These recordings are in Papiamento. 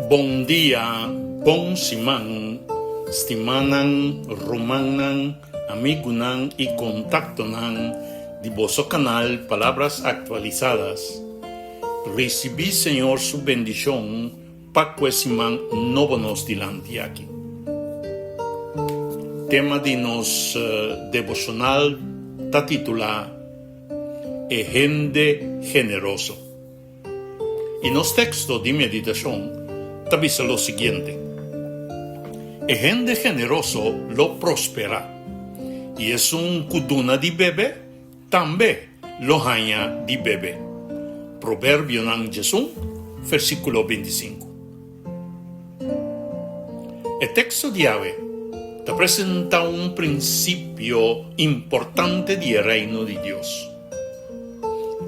Bon dia, bon siman, stimanan, rumannan, amigunan i kontaktonan di boso kanal Palabras Actualizadas. Risibí Señor su bendishon pa ku e siman nobo nos dilanti aki. Tema di nos devoshonal ta titulá E Hende Generoso. I nos teksto di meditashon ta bisa lo siguiente, E hende generoso lo prosperá, i esun ku duna di bebe tambe lo haña di bebe. Proverbionan diesun, versíkulo bintisinku. E teksto di awe ta presentá un prinsipio importante di e Reino di Dios.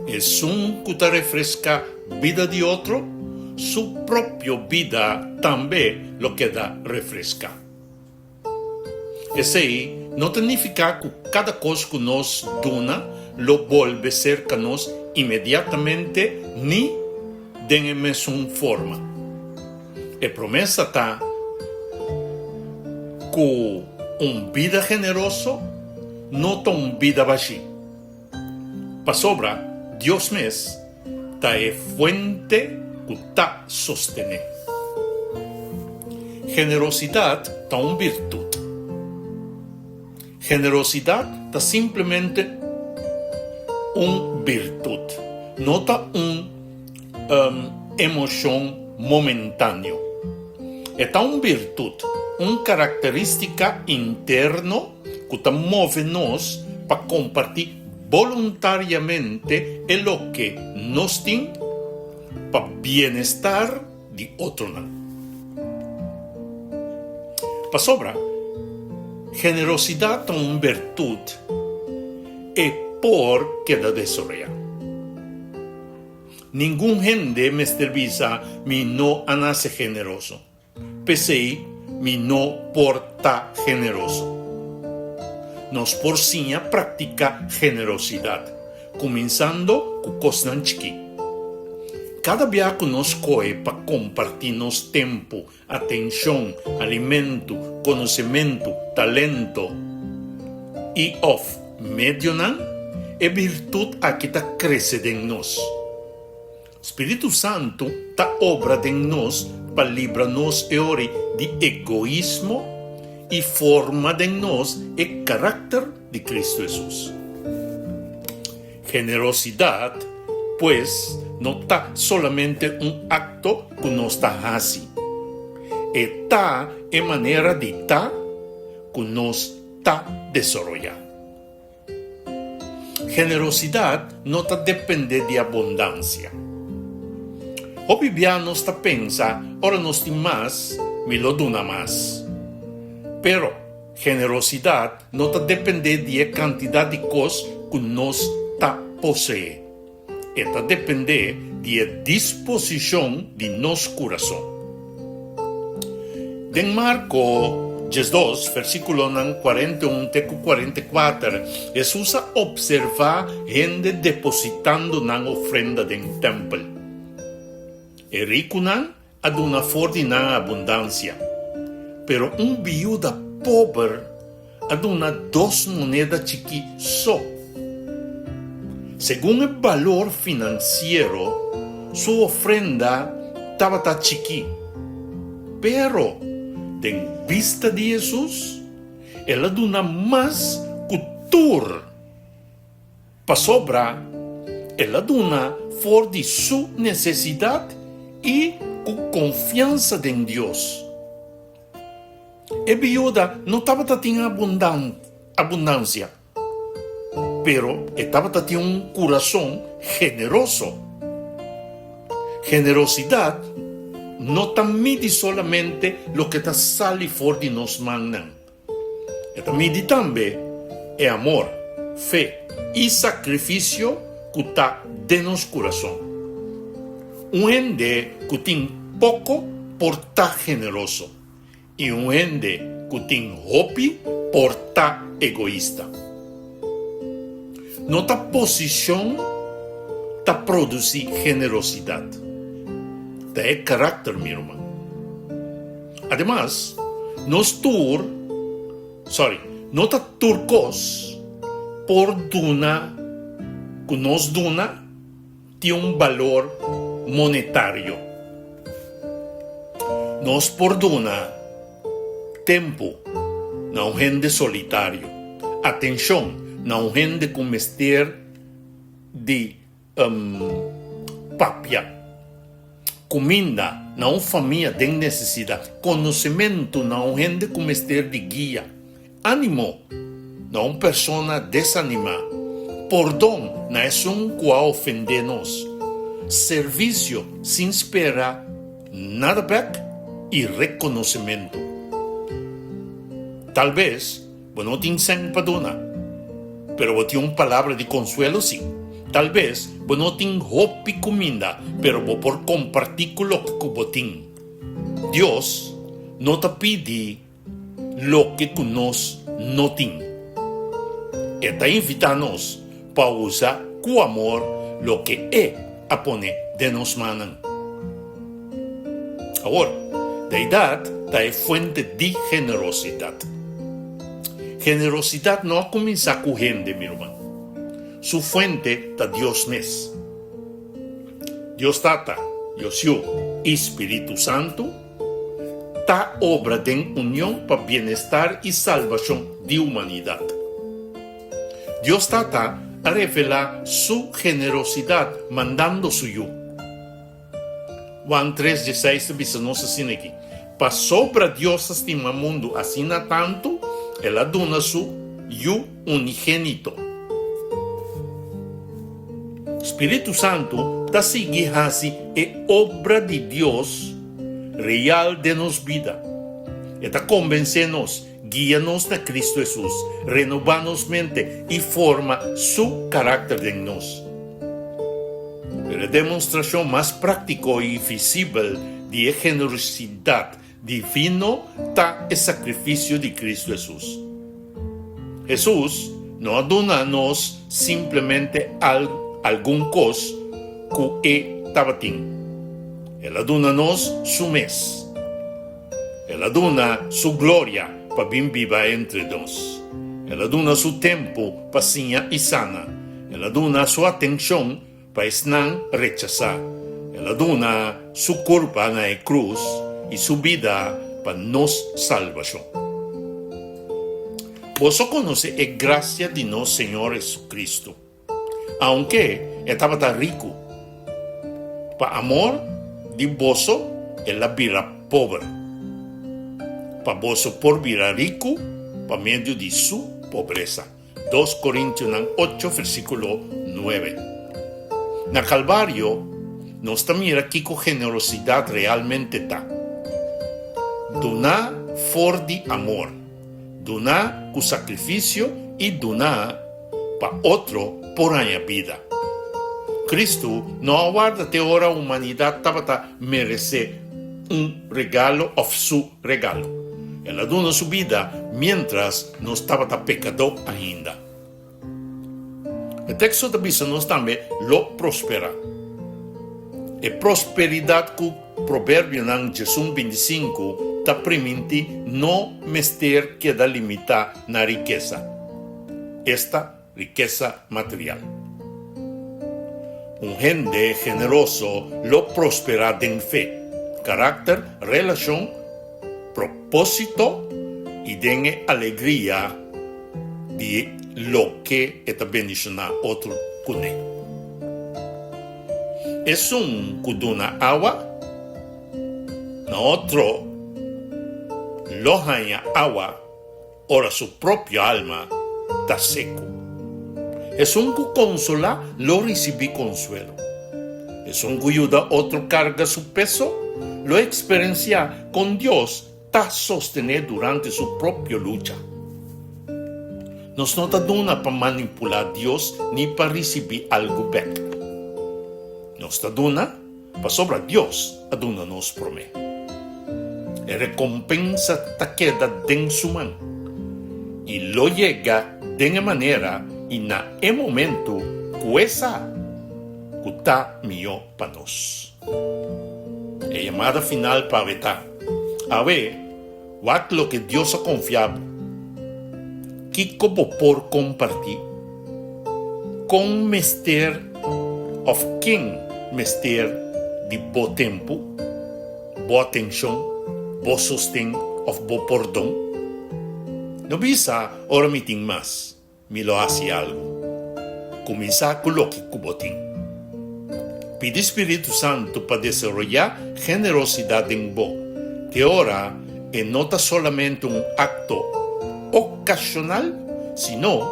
Esun ku ta refreská bida di otro, su propio bida tambe lo keda refreská. Esei no ta nifiká ku kada kos ku nos duna lo bolbe serka nos inmediatamente ni den e mesun forma. E promesa ta ku un bida generoso no ta un bida bashí. Pasobra Dios mes ta e fuente ku ta sostené. Generosidat ta un birtut. Generosidat ta simplemente un birtut, no ta un emoshon momentáneo. E ta un birtut, un karakterístika interno ku ta move nos pa kompartí boluntariamente e loke nos tin pa bienestar di otronan. Pasobra generosidat ta un bertut, e por keda desaroyá. Ningun hende mester bisa, Mi no a nase generoso. P'esei mi no por ta generoso. Nos por siña praktiká generosidat, kuminsando ku kosnan chikí. Kada bia ku nos kohe pa kompartí nos tempu, atenshon, alimentu, konosementu, talento i òf medionan, e birtut aki ta krese den nos. Spiritu Santu ta obra den nos pa libra nos e ori di egoismo i forma den nos e karakter di Kristu Hesus. Generosidat, pues, no ta solamente un akto ku nos ta hasi. E ta e manera di ta ku nos ta desaroyá. Generosidat no ta dependé di abundansia. Hopi bia nos ta pensa ora nos tin mas, mi lo duna mas. Pero, generosidat no ta dependé di e kantidat di kos ku nos ta poseé. E ta dependé di e disposishon di nos kurason. Den Marko diesdos, versíkulonan 41 te ku 44, Hesus a opservá hende depositando nan ofrenda den tèmpel. E rikunan a duna for di nan abundansia. Pero un biuda pober a duna dos moneda chikí so. Segun e balor finansiero, su ofrenda tabata chikí. Pero, den bista di Hesus, el a duna mas ku tur. Pasobra el a duna for di su nesesidat i ku konfiansa den Dios. E biuda no tabata tin abundansia, pero e tabata tin un kurason generoso. Generosidat no ta midi solamente loke ta sali for di nos mannan. E ta midi tambe e amor, fe i sakrifisio ku ta den nos kurason. Un hende ku tin poko por ta generoso i un hende ku tin hopi por ta egoista. No ta posishon ta produsí generosidat, ta e karakter, mi ruman. Ademas, nos tur, sorry, no ta tur kos por duna ku nos duna tin un balor monetario. Nos por duna tempu na un hende solitario, atenshon na un hende ku mester di papia, kuminda na un famia den nesesidat, konosementu na un hende ku mester di guia, ánimo na un persona desanimá, pordon na esun ku a ofendé nos, servisio sin spera nada bèk i rekonosementu. Tal bes Bo no tin sèn pa duna, pero bo tin un palabra di konsuelo sí. Tal bes bo no tin hopi kuminda, pero bo por kompartí ku loke ku bo tin. Dios no ta pidi loke ku nos no tin. E ta invitá nos pa usa ku amor loke e a pone den nos mannan. Awor, Deidad ta e fuente di generosidat. Generosidat no a kuminsá ku hende, mi ruman. Su fuente ta Dios mes. Dios Tata, Dios Yu i Spiritu Santu ta obra den union pa bienestar i salbashon di humanidat. Dios Tata a revelá su generosidat mandando su Yu. Juan tres dieseis ta bisa nos asina aki, Pasobra Dios a stima mundu asina tantu, el a duna su Yu unigénito. Spiritu Santu ta sigui hasi e obra di Dios real den nos bida. E ta kombensé nos Guia nos na Cristo Hesus, renobá nos mente i forma Su karakter den nos. Pero e demonstrashon mas práktiko i visibel di e generosidat divino ta e sakrifisio di Cristo Hesus. Hesus no a duna nos simplemente algun kos ku e tabatin. El a duna nos su mes. El a duna su gloria pa bin biba entre nos. El a duna su tempu pa siña i sana. El a duna su atencion pa esnan rechasá. El a duna su curpa na e cruz i su bida pa nos salbacion. Boso conoce e gracia di nos Señor Jesucristo. Aunke e tabata riku, pa amor di boso el a bira pober, pa boso por bira riku pa medio di su pobresa. Dos Korintionan ocho versíkulo nuebe. Na Kalvario nos ta mira kiko generosidat realmente ta, duna for di amor. Duna ku sakrifisio i duna pa otro por haña bida. Kristu no a warda te ora humanidat tabata meresé un regalo òf su regalo. El a duna su bida miéntras nos tabata pekadó ainda. E teksto ta bisa nos tambe lo prosperá. E prosperidat ku Proverbionan diesun bintisinku ta primintí no mester keda limitá na rikesa, esta, rikesa material. Un hende generoso lo prosperá den fe, karakter, relashon, propósito i den e alegria di loke e ta bendishoná otro kuné. Esun ku duna awa na otro lo haña awa ora su propio alma ta seku. Esun ku konsolá lo risibí konsuelo. Esun ku yuda otro karga su peso lo eksperensiá kon Dios ta sostené durante su propio lucha. Nos no ta duna pa manipulá Dios ni pa risibí algu bèk. Nos ta duna pasobra Dios a duna nos promé. E rekompensa ta keda den su man i lo yega den e manera i na e momentu ku e sa ku ta mihó pa nos. E yamada final pa awe ta. Awe, wak loke Dios a konfia bo. Kiko bo por kompartí? Kon mester òf ken mester di bo tempu, bo atenshon, bo sosten òf bo pordon? No bisa, Ora mi tin mas. Mi lo hasi algu. Kuminsá ku loke ku bo tin. Pidi Spiritu Santu pa desaroyá generosidat den bo, te ora e no ta solamente un akto okashonal, sino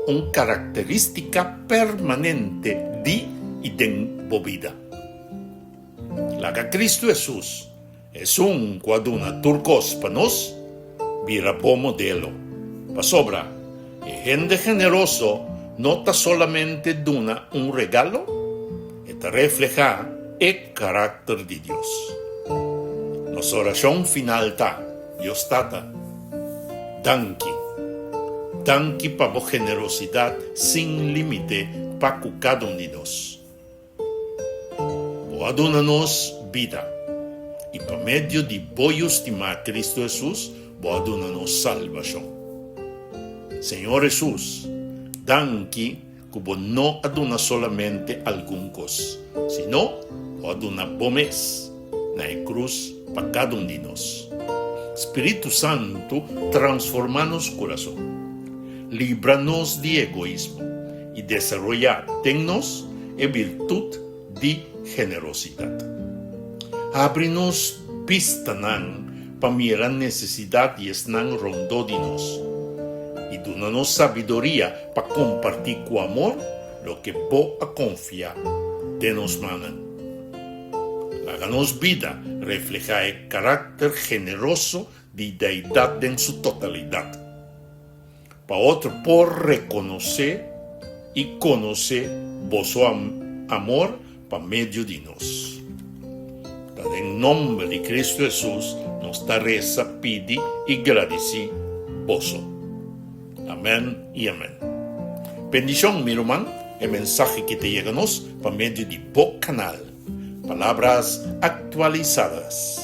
un karakterístika permanente di i den bo bida. Laga Kristu Hesus Esun ku a duna tur kos pa nos, bira bo modelo. Pasobra, e hende generoso no ta solamente duna un regalo, e ta reflehá e karakter di Dios. Nos orashon final ta, Dios Tata, danki. Danki pa bo generosidat sin límite pa ku kada un di nos. Bo a duna nos bida, i pa medio di bo Yu stimá Cristo Hesus, bo a duna nos salbashon. Señor Hesus, danki ku bo no a duna solamente algun kos, sino bo a duna bo mes na e krus pa kada un di nos. Spiritu Santu transformá nos kurason, libra nos di egoismo, i desaroyá den nos e birtut di generosidat. Habri nos bistanan pa mira nesesidat di esnan rondó di nos, i duna nos sabiduria pa kompartí ku amor loke Bo a konfia den nos mannan. Laga nos bida reflehá e karakter generoso di Deidat den su totalidat. Pa otro por rekonosé i konosé boso amor pa medio di nos. Ta den nomber di Cristo Hesus nos ta resa, pidi i gradisí boso. Amèn i amèn. Bendishon, mi ruman, e mensahe ki ta yega nos pa medio di bo kanal, Palabras Actualizadas.